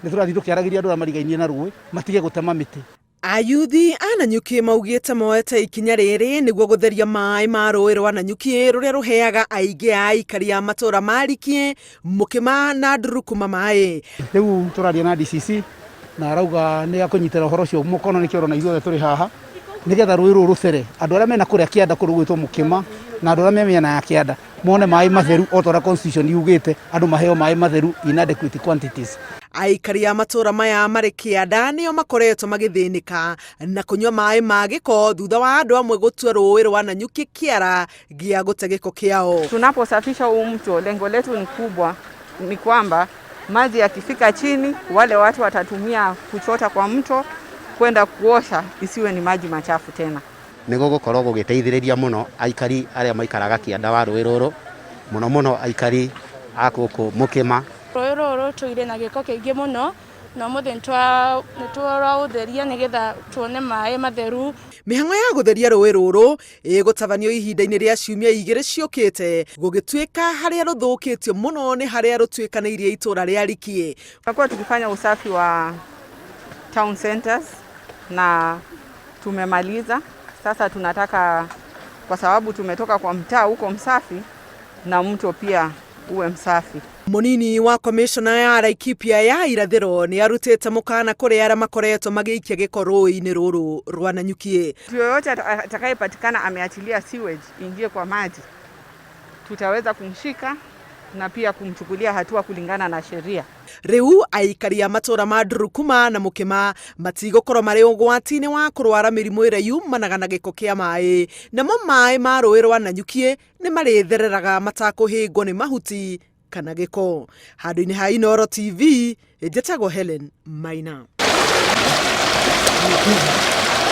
Nĩ tũrathiĩ tũkĩaragĩria andũ arĩa marigainie na rũĩ matige gũtema mĩtĩ. Ayuthi a Nanyuki maugĩte moete ikinya rĩrĩ nĩguo gũtheria maĩ ma rũĩ rwa Nanyuki rũrĩa rũheaga aingĩ a aikari a matũra ma Rikie, Mũkĩma na Ndurukuma maĩ. Rĩu tũraria na DCC na arauga nĩ akũnyitĩra ũhoro ũcio mũkono, nĩkĩo ũrona ithuothe tũrĩ haha, nĩgetha rũĩ rũrũ rũcere, andũ arĩa mena kũrĩa kĩanda kũndũ gwĩtwo Mũkĩma na andũ arĩa me mĩena ya kĩanda mone maĩ matheru o ta ũrĩa constitution yugĩte, andũ maheo maĩ matheru in adequate quantities. Aikari a matũra maya marĩ kĩanda nĩo makoretwo magĩthĩnĩka na kũnyua maĩ ma gĩko thutha wa andũ amwe gũtua rũĩ rwa Nanyuki kĩara gĩa gũte gĩko kĩao. Tunaposafisha huu mto, lengo letu ni kubwa, ni kwamba maji yakifika chini, wale watu watatumia kuchota kwa mto kwenda kuosha, isiwe ni maji machafu tena. Nĩ gũgũkorwo gũgĩteithĩrĩria mũno aikari arĩa maikaraga kĩanda wa rũĩ rũrũ, mũno mũno aikari a gũkũ Mũkĩma. Rũĩ rũrũ rũtũire na gĩko kĩingĩ mũno, na ũmũthĩ nĩ tũraũtheria nĩgetha tuone maĩ matheru. Mĩhang'o ya gũtheria rũĩ rũrũ ĩgũtabanio ihinda-inĩ rĩa ciumia igĩrĩ ciũkĩte, gũgĩtuĩka harĩa rũthũkĩtio mũno nĩ harĩa rũtuĩkanĩirie itũra rĩa Rikie. Tumekuwa tukifanya usafi wa town centers na tumemaliza. Sasa tunataka, kwa sababu tumetoka kwa mtaa huko msafi, na mto pia uwe msafi. Mũnini wa komishona ya Laikipia ya irathĩro nĩ arutĩte mũkana kũrĩ arĩa makoretwo magĩikia gĩko rũĩ-inĩ rũrũ rwa Nanyuki. Mtu yoyote atakayepatikana ameachilia sewage ingie kwa maji, tutaweza kumshika na pia kumchukulia hatua kulingana na sheria. Rĩu aikari a matũra ma Ndurukuma na Mũkĩma matigũkorwo marĩ ũgwati-inĩ wa kũrwara mĩrimũ ĩrĩa yumanaga na gĩko kĩa maĩ, namo maĩ ma rũĩ rwa Nanyuki nĩ marĩthereraga matakũhĩngwo nĩ mahuti kana gĩko. Handũ-inĩ ha Inooro TV, njĩtagwo Helen Maina.